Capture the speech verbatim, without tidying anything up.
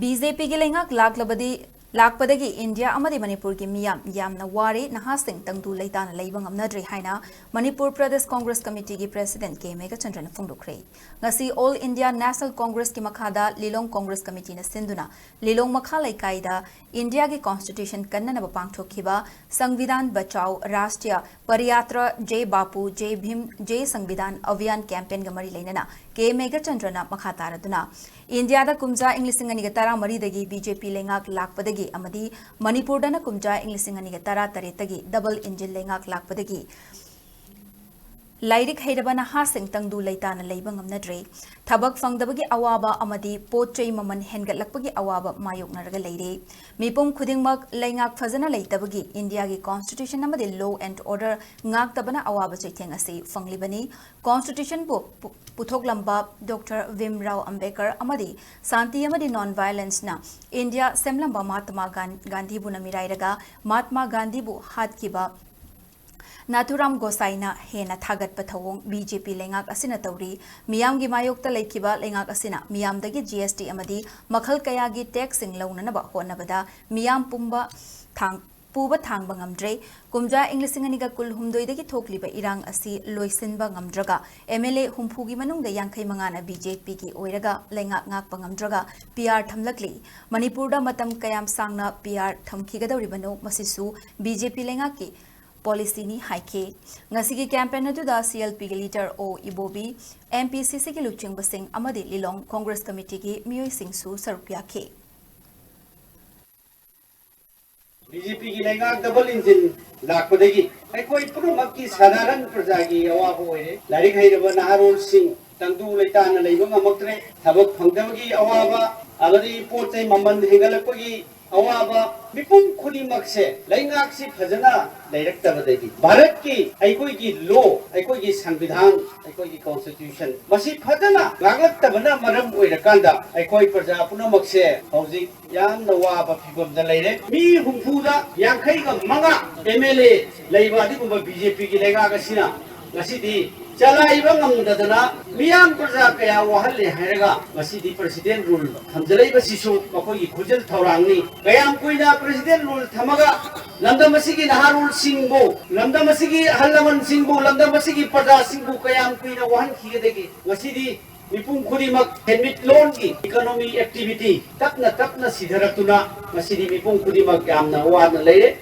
B J ꯄꯤꯒꯤ ꯂꯩꯉꯥꯛ ꯂꯥꯛꯂꯕꯗꯤ, ꯂꯥꯛꯄꯗꯒꯤ ꯏꯟꯗꯤꯌꯥ ꯑꯃꯗꯤ ꯃꯅꯤꯄꯨꯔꯒꯤ ꯃꯤꯌꯥꯝ ꯌꯥꯝꯅ ꯋꯥꯔꯦ, ꯅꯍꯥꯁꯤꯡ ꯇꯪꯗꯨ ꯂꯩꯇꯥꯅ ꯂꯩꯕ ꯉꯝꯅꯗ꯭ꯔꯦ ꯍꯥꯏꯅ ꯃꯅꯤꯄꯨꯔ ꯄ꯭ꯔꯗꯦꯁ ꯀꯣꯡꯒ꯭ꯔꯦꯁ ꯀꯃꯤꯇꯤꯒꯤ ꯄ꯭ꯔꯦꯁꯤꯗꯦꯟꯠ ꯀꯦ ꯃꯦꯘꯆꯟꯗ꯭ꯔꯅ ꯐꯣꯡꯗꯣꯛꯈ꯭ꯔꯦ꯫ ꯉꯁꯤ ꯑꯣꯜ ꯏꯟꯗꯤꯌꯥ ꯅꯦꯁꯅꯦꯜ ꯀꯣꯡꯒ꯭ꯔꯦꯁꯀꯤ ꯃꯈꯥꯗ ꯂꯤꯂꯣꯡ ꯀꯣꯡꯒ꯭ꯔꯦꯁ ꯀꯃꯤꯇꯤꯅ ꯁꯤꯟꯗꯨꯅ ꯂꯤꯂꯣꯡ ꯃꯈꯥ ꯂꯩꯀꯥꯏꯗ ꯏꯟꯗꯤꯌꯥꯒꯤ ꯀꯣꯟꯁꯇꯤꯇ꯭ꯌꯨꯁꯟ ꯀꯟꯅꯅꯕ ꯄꯥꯡꯊꯣꯛꯈꯤꯕ ꯁꯪꯕꯤꯙꯥꯟ ꯕꯆꯥꯎ ꯔꯥꯁꯇ꯭ꯔꯤꯌ ꯄꯔꯤꯌꯥꯇ꯭ꯔ ꯖꯦ ꯕꯥꯄꯨ ꯖꯦ ꯚꯤꯝ ꯖꯦ ꯁꯪꯕꯤꯙꯥꯟ ꯑꯚꯤꯌꯥꯟ ꯀꯦꯝꯄꯦꯟꯒ ꯃꯔꯤ ꯂꯩꯅꯅ ꯀꯦ ꯃꯦꯘꯆꯟꯗ꯭ꯔꯅ ꯃꯈꯥ ꯇꯥꯔꯗꯨꯅ ꯏꯟꯗꯤꯌꯥꯗ ꯀꯨꯝꯖꯥ ꯏꯪ ꯂꯤꯁꯤꯡ ꯑꯅꯤꯒ ꯇꯔꯥꯃꯔꯤꯗꯒꯤ ꯕꯤ ꯖꯦ ꯄꯤ ꯂꯩꯉꯥꯛ ꯂꯥꯛꯄꯗꯒꯤ ꯑꯃꯗꯤ ꯃꯅꯤꯄꯨꯔꯗꯅ ꯀꯨꯝꯖꯥ ꯏꯪ ꯂꯤꯁꯤꯡ ꯑꯅꯤꯒ ꯇꯔꯥꯇꯔꯦꯠꯇꯒꯤ ꯗꯕꯜ ꯏꯟꯖꯤꯟ ꯂꯩꯉꯥꯛ ꯂꯥꯛꯄꯗꯒꯤ ꯂꯥꯏꯔꯤꯛ ꯍꯩꯔꯕ ꯅꯍꯥꯁꯤꯡ ꯇꯪꯗꯨ ꯂꯩꯇꯥꯅ ꯂꯩꯕ ꯉꯝꯅꯗ꯭ꯔꯦ꯫ ꯊꯕꯛ ꯐꯪꯗꯕꯒꯤ ꯑꯋꯥꯕ ꯑꯃꯗꯤ ꯄꯣꯠ ꯆꯩ ꯃꯃꯜ ꯍꯦꯟꯒꯠꯂꯛꯄꯒꯤ ꯑꯋꯥꯕ ꯃꯥꯌꯣꯛꯅꯔꯒ ꯂꯩꯔꯦ꯫ ꯃꯤꯄꯨꯝ ꯈꯨꯗꯤꯡꯃꯛ ꯂꯩꯉꯥꯛ ꯐꯖꯅ ꯂꯩꯇꯕꯒꯤ ꯏꯟꯗꯤꯌꯥꯒꯤ ꯀꯣꯟꯁꯇꯤꯇ꯭ꯌꯨꯁꯟ ꯑꯃꯗꯤ law and order ꯉꯥꯛꯇꯕꯅ ꯑꯋꯥꯕ ꯆꯩꯊꯦꯡ ꯑꯁꯤ ꯐꯪꯂꯤꯕꯅꯤ꯫ ꯀꯣꯟꯁꯇꯤꯇ꯭ꯌꯨꯁꯟꯕꯨ ꯄꯨ-, ꯄꯨꯊꯣꯛꯂꯝꯕ ꯗꯣꯛꯇꯔ ꯚꯤꯝꯔꯥꯎ ꯑꯝꯕꯦꯗꯀꯔ ꯑꯃꯗꯤ ꯁꯥꯟꯇꯤ ꯑꯃꯗꯤ ꯅꯣꯟ ꯚꯥꯏꯑꯣꯂꯦꯟꯁꯅ ꯏꯟꯗꯤꯌꯥ ꯁꯦꯝꯂꯝꯕ ꯃꯍꯥꯇꯃꯥ ꯒꯥꯟ-, ꯒꯥꯟꯙꯤꯕꯨꯅ ꯃꯤꯔꯥꯏꯔꯒ ꯃꯍꯥꯇꯃꯥ ꯒꯥꯟꯙꯤꯕꯨ ꯍꯥꯠꯈꯤꯕ ꯅꯥꯊꯨꯔꯥꯝ ꯒꯣꯁꯥꯏꯅ ꯍꯦꯟꯅ ꯊꯥꯒꯠꯄ ꯊꯧꯑꯣꯡ ꯕꯤ ꯖꯦ ꯄꯤ ꯂꯩꯉꯥꯛ ꯑꯁꯤꯅ ꯇꯧꯔꯤ꯫ ꯃꯤꯌꯥꯝꯒꯤ ꯃꯥꯌꯣꯛꯇ ꯂꯩꯈꯤꯕ ꯂꯩꯉꯥꯛ ꯑꯁꯤꯅ ꯃꯤꯌꯥꯝꯗꯒꯤ ꯖꯤ ꯑꯦꯁ ꯇꯤ ꯑꯃꯗꯤ ꯃꯈꯜ ꯀꯌꯥꯒꯤ ꯇꯦꯛꯁꯁꯤꯡ ꯂꯧꯅꯅꯕ ꯍꯣꯠꯅꯕꯗ ꯃꯤꯌꯥꯝ ꯄꯨꯝꯕ ꯊꯥꯡ-, ꯄꯨꯕ ꯊꯥꯡꯕ ꯉꯝꯗ꯭ꯔꯦ꯫ ꯀꯨꯝꯖꯥ ꯏꯪ ꯂꯤꯁꯤꯡ ꯑꯅꯤꯒ ꯀꯨꯟꯍꯨꯝꯗꯣꯏꯗꯒꯤ ꯊꯣꯛꯂꯤꯕ ꯏꯔꯥꯡ ꯑꯁꯤ ꯂꯣꯏꯁꯤꯟꯕ ꯉꯝꯗ꯭ꯔꯒ ꯑꯦꯝ ꯑꯦꯜ ꯑꯦ ꯍꯨꯝꯐꯨꯒꯤ ꯃꯅꯨꯡꯗ ꯌꯥꯡꯈꯩ ꯃꯉꯥꯅ ꯕꯤ ꯖꯦ ꯄꯤꯒꯤ ꯑꯣꯏꯔꯒ ꯂꯩꯉꯥꯛ ꯉꯥꯛꯄ ꯉꯝꯗ꯭ꯔꯒ ꯄꯤ ꯑꯥꯔ ꯊꯝꯂꯛꯂꯤ꯫ ꯃꯅꯤꯄꯨꯔꯗ ꯃꯇꯝ ꯀꯌꯥꯝ ꯁꯥꯡꯅ ꯄꯤ ꯑꯥꯔ ꯊꯝꯈꯤꯒꯗꯧꯔꯤꯕꯅꯣ, ꯃꯁꯤꯁꯨ ꯕꯤ ꯖꯦ ꯄꯤ ꯂꯩꯉꯥꯛꯀꯤ ꯄꯣꯂꯤꯁꯤꯅꯤ ꯍꯥꯏꯈꯤ꯫ ꯉꯁꯤꯒꯤ ꯀꯦꯝꯄꯦꯟ ꯑꯗꯨꯗ ꯁꯤ ꯑꯦꯜ ꯄꯤꯒꯤ ꯂꯤꯗꯔ ꯑꯣ ꯏꯕꯣꯕꯤ, ꯑꯦꯝ ꯄꯤ ꯁꯤ ꯁꯤꯒꯤ ꯂꯨꯆꯤꯡꯕꯁꯤꯡ ꯑꯃꯗꯤ ꯂꯤꯂꯣꯡ ꯀꯣꯡꯒ꯭ꯔꯦꯁ ꯀꯃꯤꯇꯤꯒꯤ ꯃꯤꯑꯣꯏꯁꯤꯡꯁꯨ ꯁꯔꯨꯛ ꯌꯥꯈꯤ꯫ ꯕꯤ ꯖꯦ ꯄꯤꯒꯤ ꯂꯩꯉꯥꯛ ꯗꯕꯜ ꯏꯟꯖꯤꯟ ꯂꯥꯛꯄꯗꯒꯤ ꯑꯩꯈꯣꯏ ꯄꯨꯝꯅꯃꯛꯀꯤ ꯁꯥꯙꯥꯔꯟ ꯄ꯭ꯔꯖꯥꯒꯤ ꯑꯋꯥꯕ ꯑꯣꯏꯔꯦ꯫ ꯂꯥꯏꯔꯤꯛ ꯍꯩꯔꯕ ꯅꯍꯥꯔꯣꯜꯁꯤꯡ ꯇꯪꯗꯨ ꯂꯩꯇꯥꯅ ꯂꯩꯕ ꯉꯝꯃꯛꯇ꯭ꯔꯦ꯫ ꯊꯕꯛ ꯐꯪꯗꯕꯒꯤ ꯑꯋꯥꯕ ꯑꯃꯗꯤ ꯄꯣꯠ ꯆꯩ ꯃꯃꯜ ꯍꯦꯟꯒꯠꯂꯛꯄꯒꯤ ꯑꯋꯥꯕ, ꯃꯤꯄꯨꯝ ꯈꯨꯗꯤꯡꯃꯛꯁꯦ ꯂꯩꯉꯥꯛꯁꯤ ꯐꯖꯅ ꯂꯩꯔꯛꯇꯕꯗꯒꯤ ꯚꯥꯔꯠꯀꯤ ꯑꯩꯈꯣꯏꯒꯤ ꯂꯣ, ꯑꯩꯈꯣꯏꯒꯤ ꯁꯪꯕꯤꯙꯥꯟ, ꯑꯩꯈꯣꯏꯒꯤ ꯀꯣꯟꯁꯇꯤꯇ꯭ꯌꯨꯁꯟ ꯃꯁꯤ ꯐꯖꯅ ꯉꯥꯛꯂꯛꯇꯕꯅ ꯃꯔꯝ ꯑꯣꯏꯔꯀꯥꯟꯗ ꯑꯩꯈꯣꯏ ꯄ꯭ꯔꯖꯥ ꯄꯨꯝꯅꯃꯛꯁꯦ ꯍꯧꯖꯤꯛ ꯌꯥꯝꯅ ꯋꯥꯕ ꯐꯤꯕꯝꯗ ꯂꯩꯔꯦ꯫ ꯃꯤ ꯍꯨꯝꯐꯨꯗ ꯌꯥꯡꯈꯩꯒ ꯃꯉꯥ ꯑꯦꯝ ꯑꯦꯜ ꯑꯦ ꯂꯩꯕ ꯑꯗꯨꯒꯨꯝꯕ ꯕꯤ ꯖꯦ ꯄꯤꯒꯤ ꯂꯩꯉꯥꯛ ꯑꯁꯤꯅ ꯉꯁꯤꯗꯤ ꯆꯂꯥꯏꯕ ꯉꯝꯗꯗꯅ ꯃꯤꯌꯥꯝ ꯄ꯭ꯔꯖꯥ ꯀꯌꯥ ꯋꯥꯍꯜꯂꯦ ꯍꯥꯏꯔꯒ ꯉꯁꯤꯗꯤ President Rule ꯊꯝꯖꯤꯜꯂꯛꯏꯕꯁꯤꯁꯨ ꯃꯈꯣꯏꯒꯤ ꯈꯨꯖꯤꯜ ꯊꯧꯔꯥꯡꯅꯤ꯫ ꯀꯌꯥꯝ ꯀꯨꯏꯅ President Rule ꯊꯝꯃꯒ ꯂꯝꯗꯝ ꯑꯁꯤꯒꯤ ꯅꯍꯥꯔꯣꯜꯁꯤꯡꯕꯨ, ꯂꯝꯗꯝ ꯑꯁꯤꯒꯤ ꯑꯍꯜ ꯂꯃꯟꯁꯤꯡꯕꯨ, ꯂꯝꯗꯝ ꯑꯁꯤꯒꯤ ꯄ꯭ꯔꯖꯥꯁꯤꯡꯕꯨ ꯀꯌꯥꯝ ꯀꯨꯏꯅ ꯋꯥꯍꯟꯈꯤꯒꯗꯒꯦ? ꯉꯁꯤꯗꯤ ꯃꯤꯄꯨꯝ ꯈꯨꯗꯤꯡꯃꯛ ꯁꯦꯟꯃꯤꯠꯂꯣꯟꯒꯤ, economy activity ꯇꯞꯅ ꯇꯞꯅ ꯁꯤꯊꯔꯛꯇꯨꯅ ꯉꯁꯤꯗꯤ ꯃꯤꯄꯨꯝ ꯈꯨꯗꯤꯡꯃꯛ ꯌꯥꯝꯅ ꯋꯥꯅ ꯂꯩꯔꯦ꯫